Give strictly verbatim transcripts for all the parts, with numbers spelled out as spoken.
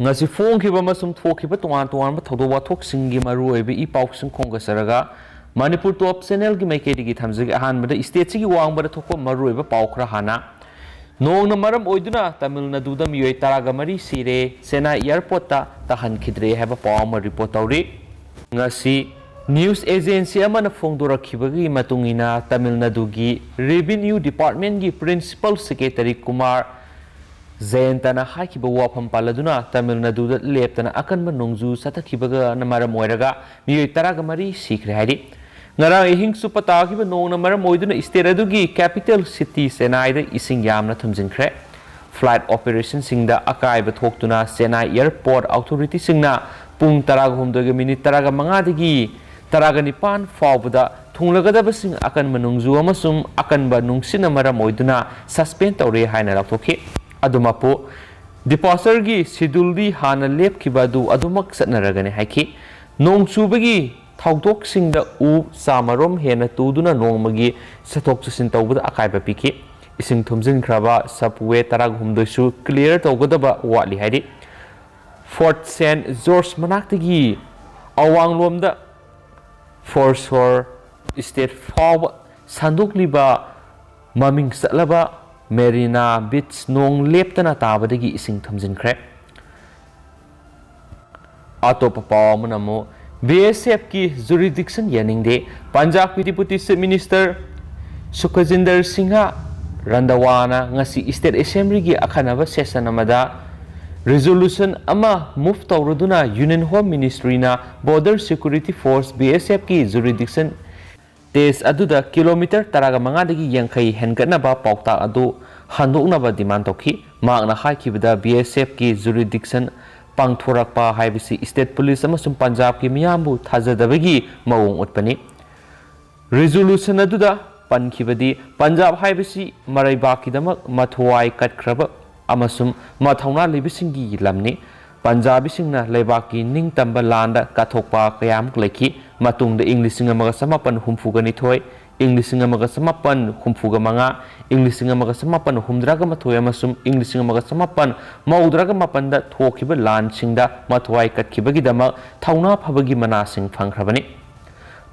ꯉꯁꯤ ꯐꯣꯡꯈꯤꯕ ꯑꯃꯁꯨꯡ ꯊꯣꯛꯈꯤꯕ ꯇꯣꯉꯥꯟ ꯇꯣꯉꯥꯟꯕ ꯊꯧꯗꯣꯛ ꯋꯥꯊꯣꯛꯁꯤꯡꯒꯤ ꯃꯔꯨꯑꯣꯏꯕ ꯏ ꯄꯥꯎꯁꯤꯡ ꯈꯣꯝꯒꯠꯆꯔꯒ ꯃꯅꯤꯄꯨꯔ ꯇꯣꯞ ꯆꯦꯅꯦꯜꯒꯤ ꯃꯥꯏꯀꯩꯗꯒꯤ ꯊꯝꯖꯒꯦ꯫ ꯑꯍꯥꯟꯕꯗ ꯁ꯭ꯇꯦꯠꯁꯤꯒꯤ ꯋꯥꯡꯃꯗ ꯊꯣꯛꯄ ꯃꯔꯨꯑꯣꯏꯕ ꯄꯥꯎ ꯈꯔ ꯍꯥꯟꯅ꯫ ꯅꯣꯡꯅ ꯃꯔꯝ ꯑꯣꯏꯗꯨꯅ ꯇꯥꯃꯤꯜ ꯅꯥꯗꯨꯗ ꯃꯤꯑꯣꯏ ꯇꯔꯥꯒ ꯃꯔꯤ ꯁꯤꯔꯦ, ꯆꯦꯟꯅꯥꯏ ꯑꯦꯌꯔꯄꯣꯔꯠꯇ ꯇꯥꯍꯟꯈꯤꯗ꯭ꯔꯦ ꯍꯥꯏꯕ ꯄꯥꯎ ꯑꯃ ꯔꯤꯄꯣꯔꯠ ꯇꯧꯔꯤ꯫ ꯉꯁꯤ ꯅ꯭ꯌꯨꯁ ꯑꯦꯖꯦꯟꯁꯤ ꯑꯃꯅ ꯐꯣꯡꯗꯣꯔꯛꯈꯤꯕꯒꯤ ꯃꯇꯨꯡ ꯏꯟꯅ, ꯇꯥꯃꯤꯜ ꯅꯥꯗꯨꯒꯤ ꯔꯦꯚꯤꯅ꯭ꯌꯨ ꯗꯤꯄꯥꯔꯠꯃꯦꯟꯒꯤ ꯄ꯭ꯔꯤꯟꯁꯤꯄꯜ ꯁꯦꯀ꯭ꯔꯦꯇꯔꯤ ꯀꯨꯃꯥꯔ ꯖꯌꯟꯇꯅ ꯍꯥꯏꯈꯤꯕ ꯋꯥꯐꯝ ꯄꯜꯂꯗꯨꯅ, ꯇꯥꯃꯤꯜ ꯅꯥꯗꯨꯗ ꯂꯦꯞꯇꯅ ꯑꯀꯟꯕ ꯅꯣꯡꯖꯨ ꯆꯠꯊꯈꯤꯕꯒꯅ ꯃꯔꯝ ꯑꯣꯏꯔꯒ ꯃꯤꯑꯣꯏ ꯇꯔꯥꯒ ꯃꯔꯤ ꯁꯤꯈ꯭ꯔꯦ ꯍꯥꯏꯔꯤ꯫ ꯉꯔꯥꯡ ꯑꯍꯤꯡ ꯆꯨꯞꯄ ꯇꯥꯈꯤꯕ ꯅꯣꯡꯅ ꯃꯔꯝ ꯑꯣꯏꯗꯨꯅ ꯁ꯭ꯇꯦꯠ ꯑꯗꯨꯒꯤ ꯀꯦꯄꯤꯇꯦꯜ ꯁꯤꯇꯤ ꯆꯦꯟꯅꯥꯏꯗ ꯏꯁꯤꯡ ꯌꯥꯝꯅ ꯊꯨꯝꯖꯤꯟꯈ꯭ꯔꯦ꯫ ꯐ꯭ꯂꯥꯏꯠ ꯑꯣꯄꯔꯦꯁꯟꯁꯤꯡꯗ ꯑꯀꯥꯏꯕ ꯊꯣꯛꯇꯨꯅ ꯆꯦꯟꯅꯥꯏ ꯑꯦꯌꯔꯄꯣꯔꯠ ꯑꯣꯊꯣꯔꯤꯇꯤꯁꯤꯡꯅ ꯄꯨꯡ ꯇꯔꯥꯒ ꯍꯨꯝꯗꯣꯏꯒ ꯃꯤꯅꯤꯠ ꯇꯔꯥꯒ ꯃꯉꯥꯗꯒꯤ ꯇꯔꯥꯒ ꯅꯤꯄꯥꯟ ꯐꯥꯎꯕꯗ ꯊꯨꯡꯂꯒꯗꯕꯁꯤꯡ ꯑꯀꯟꯕ ꯅꯣꯡꯖꯨ ꯑꯃꯁꯨꯡ ꯑꯀꯟꯕ ꯅꯨꯡꯁꯤꯠꯅ ꯃꯔꯝ ꯑꯣꯏꯗꯨꯅ ꯁꯁꯄꯦꯟ ꯇꯧꯔꯦ ꯍꯥꯏꯅ ꯂꯥꯎꯊꯣꯛꯈꯤ꯫ ꯑꯗꯨꯃꯛꯄꯨ, ꯗꯤꯄꯥꯔꯆꯔꯒꯤ ꯁꯤꯗꯨꯜꯗꯤ ꯍꯥꯟꯅ ꯂꯦꯞꯈꯤꯕ ꯑꯗꯨ ꯑꯗꯨꯃꯛ ꯆꯠꯅꯔꯒꯅꯤ ꯍꯥꯏꯈꯤ꯫ ꯅꯣꯡ ꯆꯨꯕꯒꯤ ꯊꯧꯗꯣꯛꯁꯤꯡꯗ ꯎ ꯆꯥꯃꯔꯣꯝ ꯍꯦꯟꯅ ꯇꯨꯗꯨꯅ ꯅꯣꯡꯃꯒꯤ ꯆꯠꯊꯣꯛ ꯆꯠꯁꯤꯟ ꯇꯧꯕꯗ ꯑꯀꯥꯏꯕ ꯄꯤꯈꯤ꯫ ꯏꯁꯤꯡ ꯊꯨꯝꯖꯤꯟꯈ꯭ꯔꯕ ꯁꯕꯋꯦ ꯇꯔꯥꯍꯨꯝꯗꯣꯏꯁꯨ ꯀ꯭ꯂꯤꯌꯔ ꯇꯧꯒꯗꯕ ꯋꯥꯠꯂꯤ ꯍꯥꯏꯔꯤ꯫ ꯐꯣꯔꯠ ꯁꯦꯟꯠ ꯖꯣꯔꯖ ꯃꯅꯥꯛꯇꯒꯤ ꯑꯋꯥꯡꯂꯣꯝꯗ ꯐꯣꯔꯁꯣꯔ ꯁ꯭ꯇꯦꯠ ꯐꯥꯎꯕ ꯁꯟꯗꯣꯛꯂꯤꯕ ꯃꯃꯤꯡ ꯆꯠꯂꯕ ꯃꯦꯔꯤꯅꯥ ꯕꯤꯆ ꯅꯣꯡ ꯂꯦꯞꯇꯅ ꯇꯥꯕꯗꯒꯤ ꯏꯁꯤꯡ ꯊꯨꯝꯖꯤꯟꯈ꯭ꯔꯦ꯫ ꯑꯇꯣꯞꯄ ꯄꯥꯎ ꯑꯃꯅ ꯑꯃꯨꯛ, ꯕꯤ ꯑꯦꯁ ꯑꯦꯐꯀꯤ ꯖꯨꯔꯤꯗꯤꯛꯁꯟ ꯌꯥꯅꯤꯡꯗꯦ꯫ ꯄꯟꯖꯥꯕꯀꯤ deputy chief minister Sukhjinder Singh ꯔꯟꯗꯋꯥꯅ ꯉꯁꯤ ꯁ꯭ꯇꯦꯠ ꯑꯦꯁꯦꯝꯕ꯭ꯂꯤꯒꯤ ꯑꯈꯟꯅꯕ ꯁꯦꯁꯟ ꯑꯃꯗ ꯔꯤꯖꯣꯂꯨꯁꯟ ꯑꯃ ꯃꯨꯚ ꯇꯧꯔꯗꯨꯅ ꯌꯨꯅꯤꯌꯟ ꯍꯣꯝ ꯃꯤꯅꯤꯁꯇ꯭ꯔꯤꯅ border security force, B S ꯑꯦꯐꯀꯤ ꯖꯨꯔꯤꯗꯤꯛꯁꯟ ꯇꯦꯁ ꯑꯗꯨꯗ ꯀꯤꯂꯣꯃꯤꯇꯔ ꯇꯔꯥꯒ ꯃꯉꯥꯗꯒꯤ ꯌꯥꯡꯈꯩ ꯍꯦꯟꯒꯠꯅꯕ ꯄꯥꯎꯇꯥꯛ ꯑꯗꯨ ꯍꯟꯗꯣꯛꯅꯕ ꯗꯤꯃꯥꯟ ꯇꯧꯈꯤ꯫ ꯃꯍꯥꯛꯅ ꯍꯥꯏꯈꯤꯕꯗ, ꯕꯤ ꯑꯦꯁ ꯑꯦꯐꯀꯤ ꯖꯨꯔꯤꯗꯤꯛꯁꯟ ꯄꯥꯡꯊꯣꯔꯛꯄ ꯍꯥꯏꯕꯁꯤ ꯁ꯭ꯇꯦꯠ ꯄꯨꯂꯤꯁ ꯑꯃꯁꯨꯡ ꯄꯟꯖꯥꯕꯀꯤ ꯃꯤꯌꯥꯝꯕꯨ ꯊꯥꯖꯗꯕꯒꯤ ꯃꯑꯣꯡ ꯎꯠꯄꯅꯤ꯫ ꯔꯤꯖꯣꯂꯨꯁꯟ ꯑꯗꯨꯗ ꯄꯟꯈꯤꯕꯗꯤ, ꯄꯟꯖꯥꯕ ꯍꯥꯏꯕꯁꯤ ꯃꯔꯩꯕꯥꯛꯀꯤꯗꯃꯛ ꯃꯊ꯭ꯋꯥꯏ ꯀꯠꯈ꯭ꯔꯕ ꯑꯃꯁꯨꯡ ꯃꯊꯧꯅꯥ ꯂꯩꯕꯁꯤꯡꯒꯤ ꯂꯝꯅꯤ꯫ ꯄꯟꯖꯥꯕꯤꯁꯤꯡꯅ ꯂꯩꯕꯥꯛꯀꯤ ꯅꯤꯡꯇꯝꯕ ꯂꯥꯟꯗ ꯀꯠꯊꯣꯛꯄ ꯀꯌꯥꯃꯨꯛ ꯂꯩꯈꯤ꯫ ꯃꯇꯨꯡꯗ ꯏꯪ ꯂꯤꯁꯤꯡ ꯑꯃꯒ ꯆꯃꯥꯄꯟ ꯍꯨꯝꯐꯨꯒ ꯅꯤꯊꯣꯏ ꯏꯪ ꯂꯤꯁꯤꯡ ꯑꯃꯒ ꯆꯃꯥꯄꯟ ꯍꯨꯝꯐꯨꯒ ꯃꯉꯥ, ꯏꯪ ꯂꯤꯁꯤꯡ ꯑꯃꯒ ꯆꯃꯥꯄꯟ ꯍꯨꯝꯗ꯭ꯔꯥꯒ ꯃꯥꯊꯣꯏ ꯑꯃꯁꯨꯡ ꯏꯪ ꯂꯤꯁꯤꯡ ꯑꯃꯒ ꯆꯃꯥꯄꯟ ꯃꯧꯗ꯭ꯔꯥꯒ ꯃꯥꯄꯟꯗ ꯊꯣꯛꯈꯤꯕ ꯂꯥꯟꯁꯤꯡꯗ ꯃꯊ꯭ꯋꯥꯏ ꯀꯠꯈꯤꯕꯒꯤꯗꯃꯛ ꯊꯧꯅꯥ ꯐꯕꯒꯤ ꯃꯅꯥꯁꯤꯡ ꯐꯪꯈ꯭ꯔꯕꯅꯤ꯫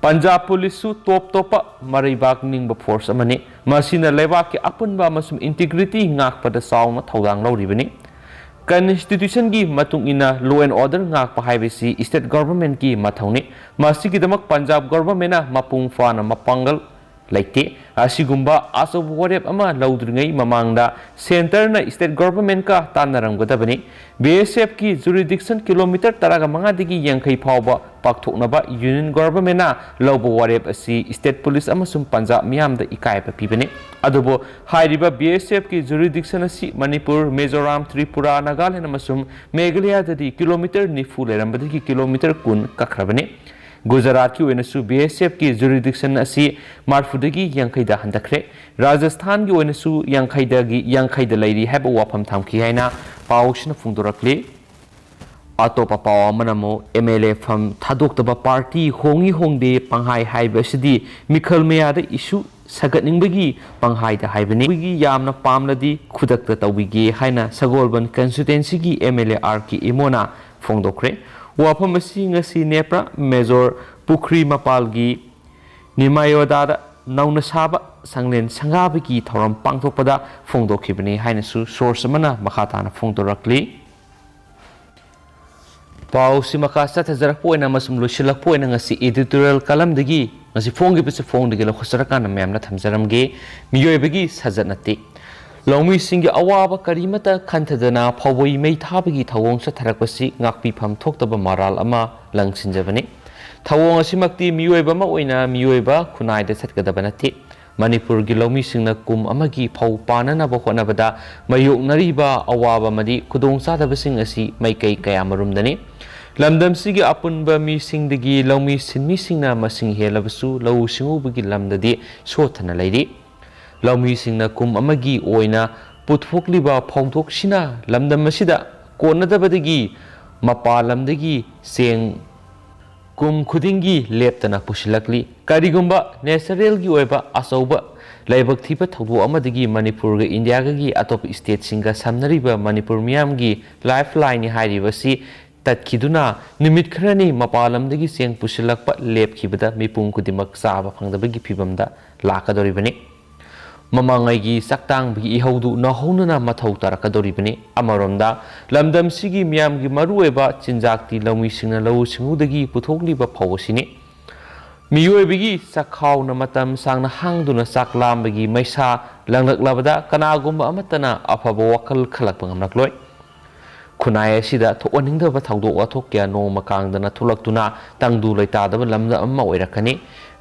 ꯄꯟꯖꯥꯕ ꯄꯨꯂꯤꯁꯁꯨ ꯇꯣꯞ ꯇꯣꯞꯄ ꯃꯔꯩꯕꯥꯛ ꯅꯤꯡꯕ ꯐꯣꯔꯁ ꯑꯃꯅꯤ꯫ ꯃꯁꯤꯅ ꯂꯩꯕꯥꯛꯀꯤ ꯑꯄꯨꯟꯕ ꯑꯃꯁꯨꯡ ꯏꯟꯇꯤꯒ꯭ꯔꯤꯇꯤ ꯉꯥꯛꯄꯗ ꯆꯥꯎꯅ ꯊꯧꯗꯥꯡ ꯂꯧꯔꯤꯕꯅꯤ꯫ ꯀꯟꯁꯇꯤꯇ꯭ꯌꯨꯁꯟꯒꯤ ꯃꯇꯨꯡ ꯏꯟꯅ law and order ꯉꯥꯛꯄ ꯍꯥꯏꯕꯁꯤ state governmentꯀꯤ ꯃꯊꯧꯅꯤ꯫ ꯃꯁꯤꯒꯤꯗꯃꯛ ꯄꯟꯖꯥꯕ governmentꯅ ꯃꯄꯨꯡ ꯐꯥꯅ ꯃꯄꯥꯡꯒꯜ ꯂꯩꯇꯦ꯫ ꯑꯁꯤꯒꯨꯝꯕ ꯑꯆꯧꯕ ꯋꯥꯔꯦꯞ ꯑꯃ ꯂꯧꯗ꯭ꯔꯤꯉꯩ ꯃꯃꯥꯡꯗ centreꯅ state governmentꯀ ꯇꯥꯟꯅꯔꯝꯒꯗꯕꯅꯤ꯫ BSFꯀꯤ jurisdiction ꯀꯤꯂꯣꯃꯤꯇꯔ ꯇꯔꯥꯒ ꯃꯉꯥꯗꯒꯤ ꯌꯥꯡꯈꯩ ꯐꯥꯎꯕ ꯄꯥꯛꯊꯣꯛꯅꯕ union governmentꯅ ꯂꯧꯕ ꯋꯥꯔꯦꯞ ꯑꯁꯤ state police ꯑꯃꯁꯨꯡ ꯄꯟꯖꯥꯕ ꯃꯤꯌꯥꯝꯗ ꯏꯀꯥꯏꯕ ꯄꯤꯕꯅꯤ꯫ ꯑꯗꯨꯕꯨ ꯍꯥꯏꯔꯤꯕ BSFꯀꯤ jurisdiction ꯑꯁꯤ ꯃꯅꯤꯄꯨꯔ, ꯃꯤꯖꯣꯔꯥꯝ, ꯇ꯭ꯔꯤꯄꯨꯔꯥ, ꯅꯥꯒꯥꯂꯦꯟ ꯑꯃꯁꯨꯡ ꯃꯦꯘꯥꯂꯌꯥꯗꯗꯤ ꯀꯤꯂꯣꯃꯤꯇꯔ ꯅꯤꯐꯨ ꯂꯩꯔꯝꯕꯗꯒꯤ ꯀꯤꯂꯣꯃꯤꯇꯔ ꯀꯨꯟ ꯀꯛꯈ꯭ꯔꯕꯅꯤ꯫ ꯒꯨꯖꯔꯥꯠꯀꯤ ꯑꯣꯏꯅꯁꯨ BSFꯀꯤ jurisdiction ꯑꯁꯤ ꯃꯔꯐꯨꯗꯒꯤ ꯌꯥꯡꯈꯩꯗ ꯍꯟꯊꯈ꯭ꯔꯦ꯫ ꯔꯥꯖꯁꯊꯥꯟꯒꯤ ꯑꯣꯏꯅꯁꯨ ꯌꯥꯡꯈꯩꯗꯒꯤ ꯌꯥꯡꯈꯩꯗ ꯂꯩꯔꯤ ꯍꯥꯏꯕ ꯋꯥꯐꯝ ꯊꯝꯈꯤ ꯍꯥꯏꯅ ꯄꯥꯎꯁꯤꯅ ꯐꯣꯡꯗꯣꯔꯛꯂꯤ꯫ ꯑꯇꯣꯞꯄ ꯄꯥꯎ ꯑꯃꯅ ꯑꯃꯨꯛ MLA ꯐꯝ ꯊꯥꯗꯣꯛꯇꯕ ꯄꯥꯔꯇꯤ ꯍꯣꯡꯏ ꯍꯣꯡꯗꯦ ꯄꯪꯍꯥꯏ ꯍꯥꯏꯕ ꯑꯁꯤꯗꯤ ꯃꯤꯈꯜ ꯃꯌꯥꯗ ꯏꯁꯨ ꯁꯥꯒꯠꯅꯤꯡꯕꯒꯤ ꯄꯪꯍꯥꯏꯗ ꯍꯥꯏꯕꯅꯤ꯫ ꯑꯩꯈꯣꯏꯒꯤ ꯌꯥꯝꯅ ꯄꯥꯝꯂꯗꯤ ꯈꯨꯗꯛꯇ ꯇꯧꯕꯤꯒꯦ ꯍꯥꯏꯅ ꯁꯒꯣꯜꯕꯟ constituencyꯒꯤ MLA R K ꯏꯃꯣꯅ ꯐꯣꯡꯗꯣꯛꯈ꯭ꯔꯦ꯫ ꯋꯥꯐꯝ ꯑꯁꯤ ꯉꯁꯤ ꯅꯦꯄ꯭ꯔꯥ ꯃꯦꯖꯣꯔ ꯄꯨꯈ꯭ꯔꯤ ꯃꯄꯥꯜꯒꯤ ꯅꯤꯃꯥꯌꯣꯗꯥꯗ ꯅꯧꯅ ꯁꯥꯕ ꯁꯪꯂꯦꯟ ꯁꯪꯒꯥꯕꯒꯤ ꯊꯧꯔꯝ ꯄꯥꯡꯊꯣꯛꯄꯗ ꯐꯣꯡꯗꯣꯛꯈꯤꯕꯅꯤ ꯍꯥꯏꯅꯁꯨ source ꯑꯃꯅ ꯃꯈꯥ ꯇꯥꯅ ꯐꯣꯡꯗꯣꯔꯛꯂꯤ꯫ ꯄꯥꯎꯁꯤ ꯃꯈꯥ ꯆꯠꯊꯖꯔꯛꯄ ꯑꯣꯏꯅ ꯑꯃꯁꯨꯡ ꯂꯣꯏꯁꯤꯜꯂꯛꯄ ꯑꯣꯏꯅ ꯉꯁꯤ editorial columnꯗꯒꯤ ꯉꯁꯤ ꯐꯣꯡꯈꯤꯕꯁꯤ ꯐꯣꯡꯗꯒꯤ ꯂꯧꯈꯠꯆꯔꯀꯥꯟꯗ ꯃꯌꯥꯝꯅ ꯊꯝꯖꯔꯝꯒꯦ꯫ ꯃꯤꯑꯣꯏꯕꯒꯤ ꯁꯥꯖꯠ ꯅꯠꯇꯦ꯫ ꯂꯧꯃꯤꯁꯤꯡꯒꯤ ꯑꯋꯥꯕ ꯀꯔꯤꯃꯠꯇ ꯈꯟꯊꯗꯅ ꯐꯧꯕꯩ ꯃꯩ ꯊꯥꯕꯒꯤ ꯊꯧꯑꯣꯡ ꯆꯠꯊꯔꯛꯄꯁꯤ ꯉꯥꯛꯄꯤꯐꯝ ꯊꯣꯛꯇꯕ ꯃꯔꯥꯜ ꯑꯃ ꯂꯪꯁꯤꯟꯖꯕꯅꯤ꯫ ꯊꯧꯑꯣꯡ ꯑꯁꯤꯃꯛꯇꯤ ꯃꯤꯑꯣꯏꯕ ꯑꯃ ꯑꯣꯏꯅ ꯃꯤꯑꯣꯏꯕ ꯈꯨꯟꯅꯥꯏꯗ ꯆꯠꯀꯗꯕ ꯅꯠꯇꯦ꯫ ꯃꯅꯤꯄꯨꯔꯒꯤ ꯂꯧꯃꯤꯁꯤꯡꯅ ꯀꯨꯝ ꯑꯃꯒꯤ ꯐꯧ ꯄꯥꯅꯅꯕ ꯍꯣꯠꯅꯕꯗ ꯃꯥꯌꯣꯛꯅꯔꯤꯕ ꯑꯋꯥꯕ ꯑꯃꯗꯤ ꯈꯨꯗꯣꯡꯆꯥꯗꯕꯁꯤꯡ ꯑꯁꯤ ꯃꯥꯏꯀꯩ ꯀꯌꯥꯃꯔꯨꯝꯗꯅꯤ꯫ ꯂꯝꯗꯝꯁꯤꯒꯤ ꯑꯄꯨꯟꯕ ꯃꯤꯁꯤꯡꯗꯒꯤ ꯂꯧꯃꯤ ꯁꯤꯟꯃꯤꯁꯤꯡꯅ ꯃꯁꯤꯡ ꯍꯦꯜꯂꯕꯁꯨ ꯂꯧꯎ ꯁꯤꯡꯎꯕꯒꯤ ꯂꯝꯗꯗꯤ ꯁꯣꯠꯊꯅ ꯂꯩꯔꯤ꯫ ꯂꯧꯃꯤꯁꯤꯡꯅ ꯀꯨꯝ ꯑꯃꯒꯤ ꯑꯣꯏꯅ ꯄꯨꯊꯣꯛꯂꯤꯕ ꯐꯧꯊꯣꯛꯁꯤꯅ ꯂꯝꯗꯝ ꯑꯁꯤꯗ ꯀꯣꯟꯅꯗꯕꯗꯒꯤ ꯃꯄꯥꯟ ꯂꯝꯗꯒꯤ ꯆꯦꯡ ꯀꯨꯝ ꯈꯨꯗꯤꯡꯒꯤ ꯂꯦꯞꯇꯅ ꯄꯨꯁꯤꯜꯂꯛꯂꯤ꯫ ꯀꯔꯤꯒꯨꯝꯕ natural ꯒꯤ ꯑꯣꯏꯕ ꯑꯆꯧꯕ ꯂꯥꯏꯕꯛ ꯊꯤꯕ ꯊꯧꯗꯣꯛ ꯑꯃꯗꯒꯤ ꯃꯅꯤꯄꯨꯔꯒ ꯏꯟꯗꯤꯌꯥꯒꯤ ꯑꯇꯣꯞꯄ state ꯁꯤꯡꯒ ꯁꯝꯅꯔꯤꯕ ꯃꯅꯤꯄꯨꯔ ꯃꯤꯌꯥꯝꯒꯤ lifeline ꯅꯤ ꯍꯥꯏꯔꯤꯕꯁꯤ ꯇꯠꯈꯤꯗꯨꯅ ꯅꯨꯃꯤꯠ ꯈꯔꯅꯤ ꯃꯄꯥꯟ ꯂꯝꯗꯒꯤ ꯆꯦꯡ ꯄꯨꯁꯤꯜꯂꯛꯄ ꯂꯦꯞꯈꯤꯕꯗ ꯃꯤꯄꯨꯝ ꯈꯨꯗꯤꯡꯃꯛ ꯆꯥꯕ ꯐꯪꯗꯕꯒꯤ ꯐꯤꯚꯝꯗ ꯂꯥꯛꯀꯗꯧꯔꯤꯕꯅꯤ꯫ ꯃꯃꯥꯡꯉꯩꯒꯤ ꯆꯥꯛꯇꯥꯡꯕꯒꯤ ꯏꯍꯧꯗꯨ ꯅꯧꯍꯧꯅꯅ ꯃꯊꯧ ꯇꯥꯔꯛꯀꯗꯧꯔꯤꯕꯅꯤ꯫ ꯑꯃꯔꯣꯝꯗ, ꯂꯝꯗꯝꯁꯤꯒꯤ ꯃꯤꯌꯥꯝꯒꯤ ꯃꯔꯨꯑꯣꯏꯕ ꯆꯤꯟꯖꯥꯛꯇꯤ ꯂꯧꯃꯤꯁꯤꯡꯅ ꯂꯧꯎ ꯁꯤꯡꯎꯗꯒꯤ ꯄꯨꯊꯣꯛꯂꯤꯕ ꯐꯧ ꯑꯁꯤꯅꯤ꯫ ꯃꯤꯑꯣꯏꯕꯒꯤ ꯆꯥꯛꯈꯥꯎꯅ ꯃꯇꯝ ꯁꯥꯡꯅ ꯍꯥꯡꯗꯨꯅ ꯆꯥꯛ ꯂꯥꯝꯕꯒꯤ ꯃꯩꯁꯥ ꯂꯪꯂꯛꯂꯕꯗ ꯀꯅꯥꯒꯨꯝꯕ ꯑꯃꯠꯇꯅ ꯑꯐꯕ ꯋꯥꯈꯜ ꯈꯜꯂꯛꯄ ꯉꯝꯂꯛꯂꯣꯏ꯫ ꯈꯨꯟꯅꯥꯏ ꯑꯁꯤꯗ ꯊꯣꯛꯍꯟꯅꯤꯡꯗꯕ ꯊꯧꯗꯣꯛ ꯋꯥꯊꯣꯛ ꯀꯌꯥ ꯅꯣꯡꯃ ꯀꯥꯡꯗꯅ ꯊꯣꯛꯂꯛꯇꯨꯅ ꯇꯪꯗꯨ ꯂꯩꯇꯥꯗꯕ ꯂꯝꯗꯝ ꯑꯃ ꯑꯣꯏꯔꯛꯀꯅꯤ꯫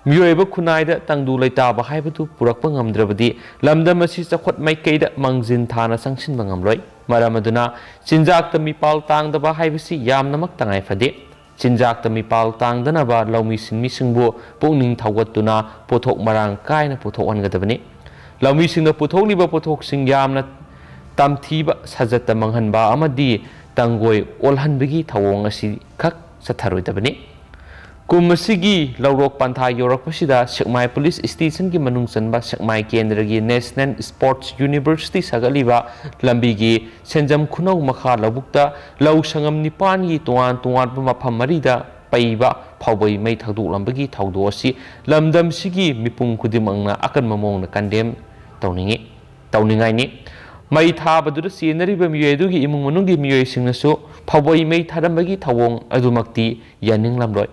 ꯃꯤꯑꯣꯏꯕ ꯈꯨꯟꯅꯥꯏꯗ ꯇꯪꯗꯨ ꯂꯩꯇꯥꯕ ꯍꯥꯏꯕꯗꯨ ꯄꯨꯔꯛꯄ ꯉꯝꯗ꯭ꯔꯕꯗꯤ ꯂꯝꯗꯝ ꯑꯁꯤ ꯆꯥꯎꯈꯠ ꯃꯥꯏꯀꯩꯗ ꯃꯥꯡꯖꯤꯟ ꯊꯥꯅ ꯆꯪꯁꯤꯟꯕ ꯉꯝꯂꯣꯏ꯫ ꯃꯔꯝ ꯑꯗꯨꯅ ꯆꯤꯟꯖꯥꯛꯇ ꯃꯤꯄꯥꯜ ꯇꯥꯡꯗꯕ ꯍꯥꯏꯕꯁꯤ ꯌꯥꯝꯅꯃꯛ ꯇꯉꯥꯏ ꯐꯗꯦ꯫ ꯆꯤꯟꯖꯥꯛꯇ ꯃꯤꯄꯥꯜ ꯇꯥꯡꯗꯅꯕ ꯂꯧꯃꯤ ꯁꯤꯟꯃꯤꯁꯤꯡꯕꯨ ꯄꯨꯛꯅꯤꯡ ꯊꯧꯒꯠꯇꯨꯅ ꯄꯣꯠꯊꯣꯛ ꯃꯔꯥꯡ ꯀꯥꯏꯅ ꯄꯨꯊꯣꯛꯍꯟꯒꯗꯕꯅꯤ꯫ ꯂꯧꯃꯤꯁꯤꯡꯅ ꯄꯨꯊꯣꯛꯂꯤꯕ ꯄꯣꯠꯊꯣꯛꯁꯤꯡ ꯌꯥꯝꯅ ꯇꯝꯊꯤꯕ ꯁꯥꯖꯠꯇ ꯃꯥꯡꯍꯟꯕ ꯑꯃꯗꯤ ꯇꯪꯒꯣꯏ ꯑꯣꯜꯍꯟꯕꯒꯤ ꯊꯧꯑꯣꯡ ꯑꯁꯤ ꯈꯛ ꯆꯠꯊꯔꯣꯏꯗꯕꯅꯤ꯫ ꯀꯨꯝ ꯑꯁꯤꯒꯤ ꯂꯧꯔꯣꯛ ꯄꯟꯊꯥ ꯌꯧꯔꯛꯄꯁꯤꯗ ꯁꯦꯛꯃꯥꯏ police station ꯒꯤ ꯃꯅꯨꯡ ꯆꯟꯕ ꯁꯦꯛꯃꯥꯏ ꯀꯦꯟꯗ꯭ꯔꯒꯤ National Sports University ꯁꯥꯒꯠꯂꯤꯕ ꯂꯝꯕꯤꯒꯤ ꯁꯦꯟꯖꯝ ꯈꯨꯅꯧ ꯃꯈꯥ ꯂꯧꯕꯨꯛꯇ ꯂꯧ ꯁꯪꯉꯝ ꯅꯤꯄꯥꯟꯒꯤ ꯇꯣꯉꯥꯟ ꯇꯣꯉꯥꯟꯕ ꯃꯐꯝ ꯃꯔꯤꯗ ꯄꯩꯕ ꯐꯥꯎꯕꯩ ꯃꯩ ꯊꯥꯗꯣꯛꯂꯝꯕꯒꯤ ꯊꯧꯗꯣꯛ ꯑꯁꯤ ꯂꯝꯗꯝꯁꯤꯒꯤ ꯃꯤꯄꯨꯝ ꯈꯨꯗꯤꯡꯃꯛꯅ ꯑꯀꯟꯕ ꯃꯑꯣꯡꯗ condemn ꯇꯧꯅꯤꯡꯏ, ꯇꯧꯅꯤꯡꯉꯥꯏꯅꯤ꯫ ꯃꯩ ꯊꯥꯕꯗꯨꯗ ꯆꯦꯟꯅꯔꯤꯕ ꯃꯤꯑꯣꯏ ꯑꯗꯨꯒꯤ ꯏꯃꯨꯡ ꯃꯅꯨꯡꯒꯤ ꯃꯤꯑꯣꯏꯁꯤꯡꯅꯁꯨ ꯐꯥꯎꯕꯩ ꯃꯩ ꯊꯥꯔꯝꯕꯒꯤ ꯊꯧꯑꯣꯡ ꯑꯗꯨꯃꯛꯇꯤ ꯌꯥꯅꯤꯡꯂꯝꯂꯣꯏ꯫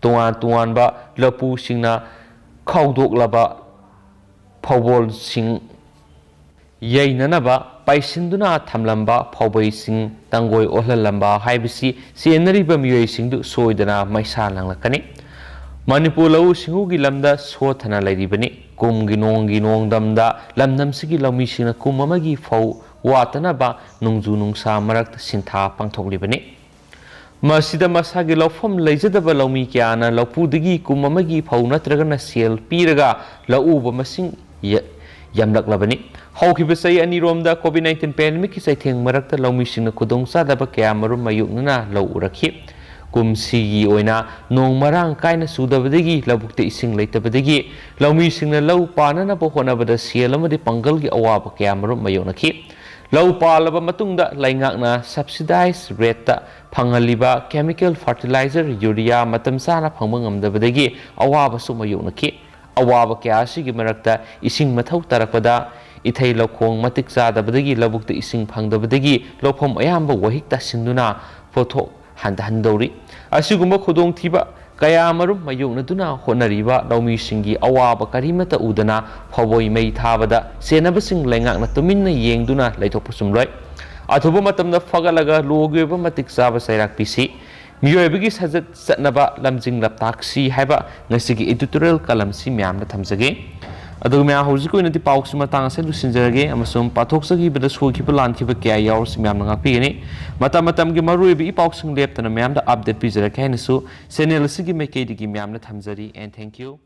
ꯇꯣꯉꯥꯟ ꯇꯣꯉꯥꯟꯕ ꯂꯐꯨꯁꯤꯡꯅ ꯈꯥꯎꯗꯣꯛꯂꯕ ꯐꯧꯕꯣꯜꯁꯤꯡ ꯌꯩꯅꯅꯕ ꯄꯥꯏꯁꯤꯟꯗꯨꯅ ꯊꯝꯂꯝꯕ ꯐꯥꯎꯕꯩꯁꯤꯡ ꯇꯪꯒꯣꯏ ꯑꯣꯜꯍꯜꯂꯝꯕ ꯍꯥꯏꯕꯁꯤ ꯆꯦꯟꯅꯔꯤꯕ ꯃꯤꯑꯣꯏꯁꯤꯡꯗꯨ ꯁꯣꯏꯗꯅ ꯃꯩꯁꯥ ꯂꯥꯡꯂꯛꯀꯅꯤ꯫ ꯃꯅꯤꯄꯨꯔ ꯂꯧꯎ ꯁꯤꯡꯎꯒꯤ ꯂꯝꯗ ꯁꯣꯠꯊꯅ ꯂꯩꯔꯤꯕꯅꯤ꯫ ꯀꯨꯝꯒꯤ ꯅꯣꯡꯒꯤ ꯅꯣꯡꯗꯝꯗ ꯂꯝꯗꯝꯁꯤꯒꯤ ꯂꯧꯃꯤꯁꯤꯡꯅ ꯀꯨꯝ ꯑꯃꯒꯤ ꯐꯧ ꯋꯥꯠꯇꯅꯕ ꯅꯣꯡꯖꯨ ꯅꯨꯡꯁꯥ ꯃꯔꯛꯇ ꯁꯤꯟꯊꯥ ꯄꯥꯡꯊꯣꯛꯂꯤꯕꯅꯤ꯫ ꯃꯁꯤꯗ ꯃꯁꯥꯒꯤ ꯂꯧꯐꯝ ꯂꯩꯖꯗꯕ ꯂꯧꯃꯤ ꯀꯌꯥꯅ ꯂꯧꯄꯨꯗꯒꯤ ꯀꯨꯝ ꯑꯃꯒꯤ ꯐꯧ ꯅꯠꯇ꯭ꯔꯒꯅ ꯁꯦꯜ ꯄꯤꯔꯒ ꯂꯧꯎꯕ ꯃꯁꯤꯡ ꯌ-, ꯌꯥꯝꯂꯛꯂꯕꯅꯤ꯫ ꯍꯧꯈꯤꯕ ꯆꯍꯤ ꯑꯅꯤꯔꯣꯝꯗ COVID nineteen pandemic ꯀꯤ ꯆꯩꯊꯦꯡ ꯃꯔꯛꯇ ꯂꯧꯃꯤꯁꯤꯡꯅ ꯈꯨꯗꯣꯡꯆꯥꯗꯕ ꯀꯌꯥ ꯃꯔꯨꯝ ꯃꯥꯌꯣꯛꯅꯅ ꯂꯧ ꯎꯔꯛꯈꯤ꯫ ꯀꯨꯝꯁꯤꯒꯤ ꯑꯣꯏꯅ ꯅꯣꯡ ꯃꯔꯥꯡ ꯀꯥꯏꯅ ꯆꯨꯗꯕꯗꯒꯤ ꯂꯧꯕꯨꯛꯇ ꯏꯁꯤꯡ ꯂꯩꯇꯕꯗꯒꯤ ꯂꯧꯃꯤꯁꯤꯡꯅ ꯂꯧ ꯄꯥꯟꯅꯅꯕ ꯍꯣꯠꯅꯕꯗ ꯁꯦꯜ ꯑꯃꯗꯤ ꯄꯥꯡꯒꯜꯒꯤ ꯑꯋꯥꯕ ꯀꯌꯥ ꯃꯔꯨꯝ ꯃꯥꯌꯣꯛꯅꯈꯤ꯫ ꯂꯧ ꯄꯥꯜꯂꯕ ꯃꯇꯨꯡꯗ ꯂꯩꯉꯥꯛꯅ subsidized rate ꯇ ꯐꯪꯍꯜꯂꯤꯕ chemical fertilizer, urea ꯃꯇꯝ ꯆꯥꯅ ꯐꯪꯕ ꯉꯝꯗꯕꯗꯒꯤ ꯑꯋꯥꯕꯁꯨ ꯃꯥꯌꯣꯛꯅꯈꯤ꯫ ꯑꯋꯥꯕ ꯀꯌꯥ ꯑꯁꯤꯒꯤ ꯃꯔꯛꯇ ꯏꯁꯤꯡ ꯃꯊꯧ ꯇꯥꯔꯛꯄꯗ ꯏꯊꯩ ꯂꯧꯈꯣꯡ ꯃꯇꯤꯛ ꯆꯥꯗꯕꯗꯒꯤ ꯂꯧꯕꯨꯛꯇ ꯏꯁꯤꯡ ꯐꯪꯗꯕꯗꯒꯤ ꯂꯧꯐꯝ ꯑꯌꯥꯝꯕ ꯋꯥꯍꯤꯛ ꯇꯥꯁꯤꯟꯗꯨꯅ ꯄꯣꯠꯊꯣꯛ ꯍꯟꯊꯍꯟꯗꯧꯔꯤ꯫ ꯑꯁꯤꯒꯨꯝꯕ ꯈꯨꯗꯣꯡꯊꯤꯕ ꯀꯌꯥ ꯃꯔꯨꯝ ꯃꯥꯌꯣꯛꯅꯗꯨꯅ ꯍꯣꯠꯅꯔꯤꯕ ꯂꯧꯃꯤꯁꯤꯡꯒꯤ ꯑꯋꯥꯕ ꯀꯔꯤꯃꯠꯇ ꯎꯗꯅ ꯐꯧꯕꯣꯏ ꯃꯩ ꯊꯥꯕꯗ ꯁꯦꯟꯅꯕꯁꯤꯡ ꯂꯩꯉꯥꯛꯅ ꯇꯨꯃꯤꯟꯅ ꯌꯦꯡꯗꯨꯅ ꯂꯩꯊꯣꯛꯄ ꯆꯨꯝꯂꯣꯏ꯫ ꯑꯊꯨꯕ ꯃꯇꯝꯗ ꯐꯒꯠꯂꯒ ꯂꯣꯒꯤ ꯑꯣꯏꯕ ꯃꯇꯤꯛ ꯆꯥꯕ ꯆꯩꯔꯥꯛ ꯄꯤꯁꯤ꯫ ꯃꯤꯑꯣꯏꯕꯒꯤ ꯁꯥꯖꯠ ꯆꯠꯅꯕ ꯂꯝꯖꯤꯡ ꯂꯝꯇꯥꯛꯁꯤ ꯍꯥꯏꯕ ꯉꯁꯤꯒꯤ editorial column ꯁꯤ ꯃꯌꯥꯝꯗ ꯊꯝꯖꯒꯦ꯫ ꯑꯗꯨꯒ ꯃꯌꯥꯝ, ꯍꯧꯖꯤꯛꯀꯤ ꯑꯣꯏꯅꯗꯤ ꯄꯥꯎꯁꯤ ꯃꯇꯥꯡ ꯑꯁꯤꯗ ꯂꯣꯏꯁꯤꯟꯖꯔꯒꯦ ꯑꯃꯁꯨꯡ ꯄꯥꯊꯣꯛꯆꯈꯤꯕꯗ ꯁꯣꯏꯈꯤꯕ ꯂꯥꯟꯈꯤꯕ ꯀꯌꯥ ꯌꯥꯎꯔꯁꯨ ꯃꯌꯥꯝꯅ ꯉꯥꯛꯄꯤꯒꯅꯤ꯫ ꯃꯇꯝ ꯃꯇꯝꯒꯤ ꯃꯔꯨꯑꯣꯏꯕ ꯏ ꯄꯥꯎꯁꯤꯡ ꯂꯦꯞꯇꯅ ꯃꯌꯥꯝꯗ update ꯄꯤꯖꯔꯛꯀꯦ ꯍꯥꯏꯅꯁꯨ channel ꯑꯁꯤꯒꯤ ꯃꯥꯏꯀꯩꯗꯒꯤ ꯃꯌꯥꯝꯅ ꯊꯝꯖꯔꯤ꯫ And thank you꯫